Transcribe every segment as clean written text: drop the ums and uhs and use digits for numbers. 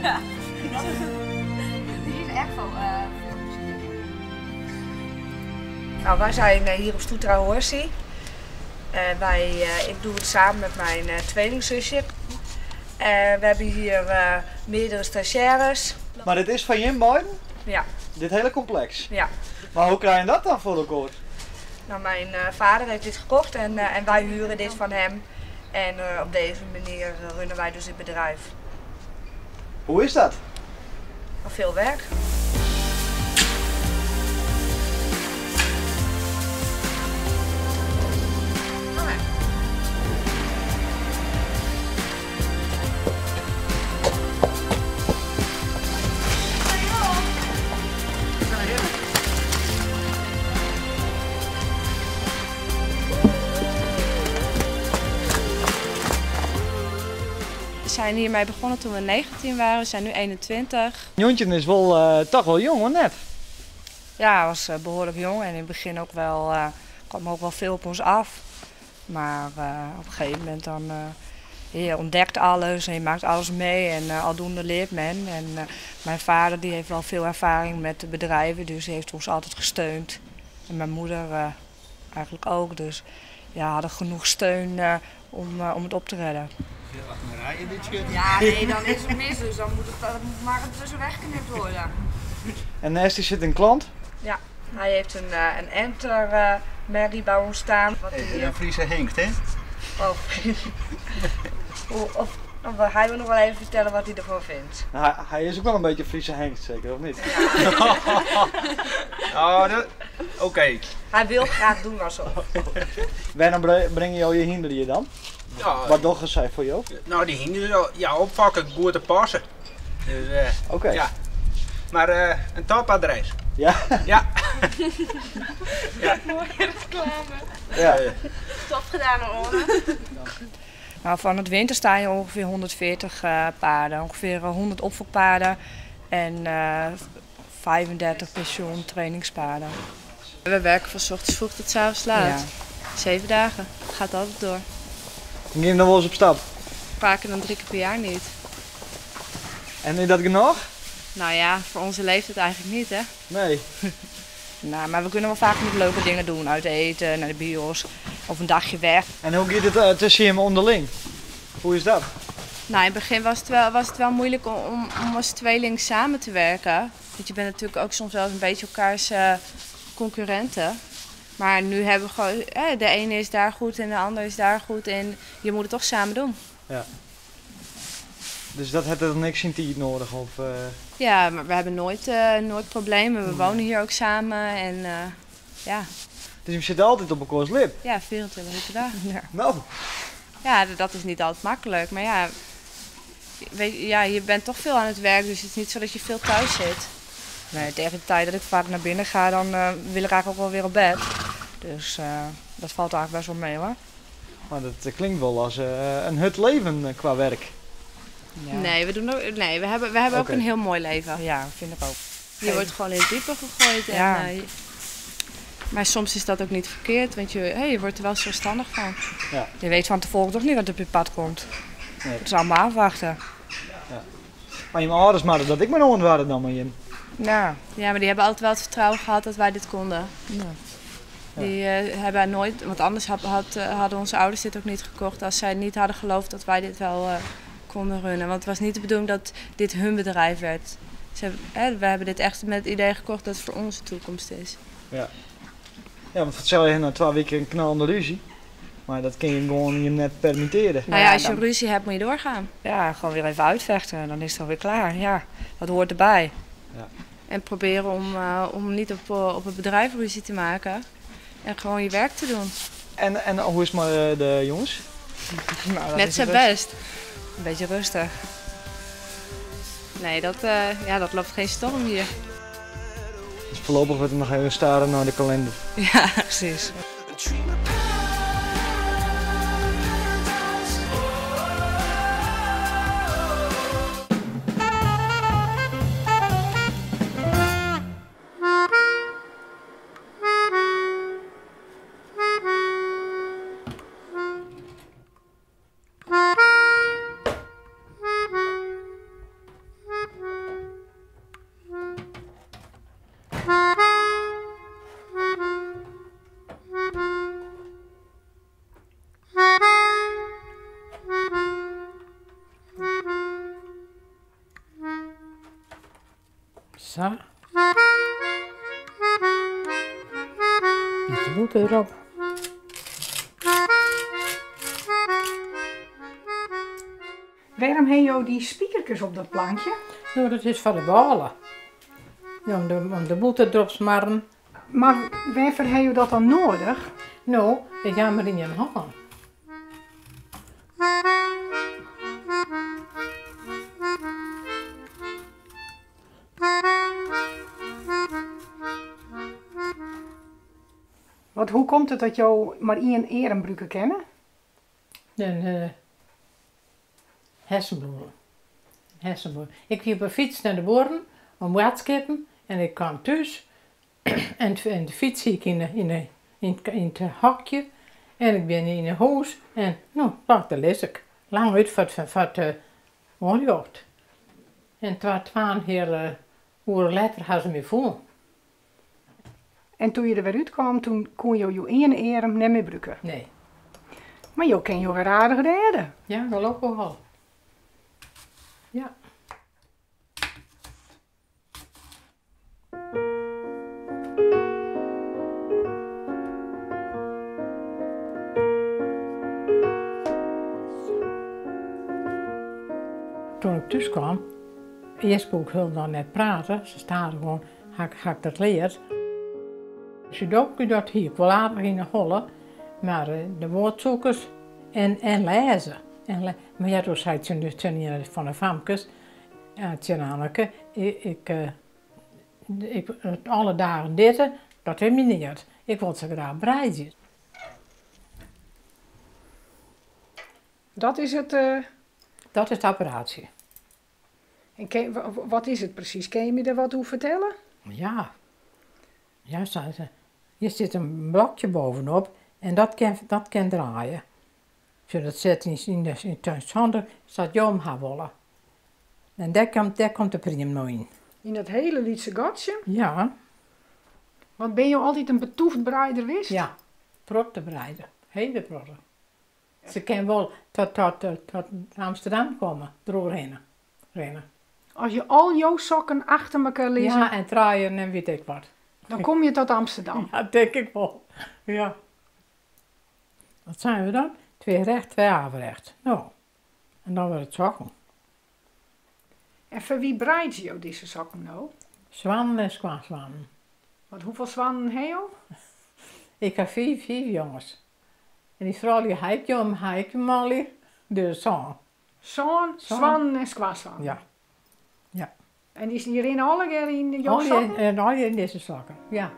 Ja. Die is echt wel veel plezier. Nou, wij zijn hier op Stoeterij Horsey. Ik doe het samen met mijn tweelingzusje. We hebben hier meerdere stagiaires. Maar dit is van Jim Biden? Ja. Dit hele complex? Ja. Maar hoe krijg je dat dan voor elkaar? Nou, mijn vader heeft dit gekocht en wij huren dit van hem. En op deze manier runnen wij dus het bedrijf. Hoe is dat? Nog veel werk. We zijn hiermee begonnen toen we 19 waren, we zijn nu 21. Jontje is wel, toch wel jong hoor, net. Ja, hij was behoorlijk jong en in het begin ook wel, kwam ook wel veel op ons af. Maar op een gegeven moment dan, je ontdekt alles en je maakt alles mee en aldoende leert men. En mijn vader die heeft wel veel ervaring met de bedrijven, dus die heeft ons altijd gesteund. En mijn moeder eigenlijk ook, dus ja, hadden genoeg steun om het op te redden. Ja, nee, dan is het mis, dus dan moet het maar tussen weggeknipt worden. En naast die zit een klant? Ja, hij heeft een Enter merrie bij ons staan. Wat die, een Friese Henk, hè? Oh, of hij wil nog wel even vertellen wat hij ervan vindt. Nou, hij is ook wel een beetje Friese Henk, zeker, of niet? Ja. Oh, oké. Okay. Hij wil graag doen alsof. Waarom breng je al je hinder hier dan? Ja, wat doen zij voor jou? Nou, die hinderen ja, oppakken, goed te passen. Dus, oké. Okay. Ja. Maar een topadres. Ja? Ja. Ja. Mooie reclame. Ja. Top gedaan hoor. Nou, van het winter sta je ongeveer 140 paarden. Ongeveer 100 opfokpaarden en 35 pensioen trainingspaarden. We werken van 's ochtends vroeg tot 's avonds laat. Ja. 7 dagen. Het gaat altijd door. Ging je nog wel eens op stap? Vaker dan 3 keer per jaar niet. En is dat genoeg? Nou ja, voor onze leeftijd eigenlijk niet, hè? Nee. Nou, maar we kunnen wel vaak nog leuke dingen doen. Uit eten, naar de bios of een dagje weg. En hoe gaat het tussen je onderling? Hoe is dat? Nou, in het begin was het wel moeilijk om als tweeling samen te werken. Want je bent natuurlijk ook soms wel eens een beetje elkaars concurrenten. Maar nu hebben we gewoon, de ene is daar goed en de ander is daar goed en je moet het toch samen doen. Ja. Dus dat heeft er niks in tijd nodig? Of, Ja, maar we hebben nooit problemen. We wonen hier ook samen en ja. Dus je zit altijd op elkaars lip? Ja, 24 uur per dag. Ja. Nou. Ja, dat is niet altijd makkelijk. Maar ja, weet, ja, je bent toch veel aan het werk, dus het is niet zo dat je veel thuis zit. Nee, tegen de tijd dat ik vaak naar binnen ga, dan wil ik eigenlijk ook wel weer op bed. Dus dat valt eigenlijk best wel mee hoor. Maar dat klinkt wel als een hut leven qua werk. Ja. Nee, we doen ook, nee, we hebben ook een heel mooi leven. Ja, vind ik ook. Je wordt gewoon in het diepe gegooid. En, ja. Maar soms is dat ook niet verkeerd, want je wordt er wel zelfstandig van. Ja. Je weet van tevoren toch niet wat op je pad komt. Nee. Het is allemaal afwachten. Ja. Maar je ouders maar dat ik mijn oren waren dan maar Jim. Ja. Ja, maar die hebben altijd wel het vertrouwen gehad dat wij dit konden. Ja. Ja. Die hebben nooit, want anders hadden onze ouders dit ook niet gekocht als zij niet hadden geloofd dat wij dit wel konden runnen. Want het was niet de bedoeling dat dit hun bedrijf werd. We hebben dit echt met het idee gekocht dat het voor onze toekomst is. Ja, ja, want vertel je na 2 weken een knalende ruzie. Maar dat kun je gewoon je net permitteren. Nou ja, als je ruzie hebt moet je doorgaan. Ja, gewoon weer even uitvechten en dan is het alweer klaar. Ja, dat hoort erbij. Ja. En proberen om niet op het bedrijf ruzie te maken. En gewoon je werk te doen. En hoe is het maar de jongens? Nou, net zijn best. Een beetje rustig. Nee, dat loopt geen storm hier. Dus voorlopig wordt het nog even staren naar de kalender. Ja, precies. Sa. Bytsje bûter derop. Wêrom ha jo dy spikerkes op dat plankje? No, dat is foar de bôle. Ja, om de, om de bûter derop smarren. Mar wêrfoar ha jo dat dan noadich? No, ik ha mar ien hân. Want hoe komt it dat jo mar ien earm brûke kinne? In hersenbloeding. Hersenbloeding. Ik wie op 'e fyts nei de buorren om boadskippen en ik kaam thús en de fyts hie ik yn yn it hokje en ik bin yn 'e hûs en no, pak dêr lis ik. Lang út foar it oanljocht. En twa twaenheale oere letter ha se my fûn. En toen je der wer útkamen, toen koene jo jo iene earm net mear brûke? Nee. Mar jo kinne jo wer aardich rêde? Ja, gelokkich al. Ja. Toen ik thús kwam, earst koe ik hielendal net prate, se stadichoan ha ik dat leard. Sudoku dat hie ik wol aardich yn 'e holle, mar de woordzoekers en en lêze. En mar ja, doe sei ik tsjin ien fan de famkes, tsjin Anneke, ik, ik, alle dagen dit, dat is my neat. Ik wol sa graach breidzje. Dat is it. Dat is it apparaatsje. En kin, wat is it presys? Kinne je my dêr wat oer fertelle? Ja. Ja, hjir sit in blokje bovenop en dat kin, dat kin draaie. Sjoch, dat sit yn de sûnder sa't jo him ha wolle. En dêr komt, dêr komt de priem no yn. Yn dat hiele lytse gatsje? Ja. Want binne jo altyd in betûft breider west? Ja, protte breider. Hiele protte. Se kin wol tot, tot, tot Amsterdam komme, deroerhinne rinne. As je al jo sokken achter mekoar lizze. Ja, en truien en wit ik wat. Dan komme je tot Amsterdam. Ja, tink ik wol. Ja. Wat seine we dan? Twee recht, twee averecht. No, en dan wurdt it sokken. En foar wie breidzje jo dizze sokken no? Swannen en skoanswannen. Want hoefolle swannen ha jo? Ik ha fiif, fiif jonges. En dy froulju ha ik jo, ha ik manlju, dus sân. Sân swannen en skoanswannen? Ja. Ja. En dy rinne allegear yn jo sokken? Allegear yn dizze sokken, ja.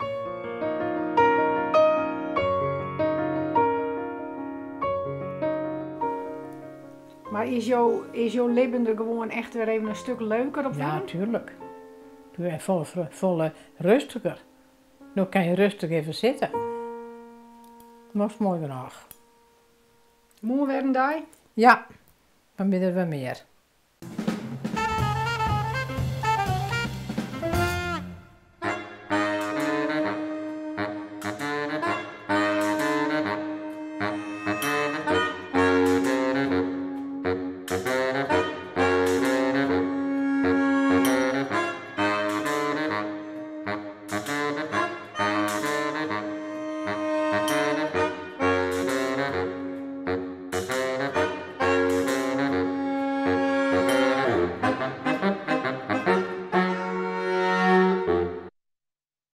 Mar is jo, is jo libben der gewoan echt wer even in stuk leuker op Ja, wurden? tuerlik. En folle, folle rêstiger. No kin je rêstich even sitte. Dat is moai genôch. Moarn wer in dei? Ja, dan binne der wer mear.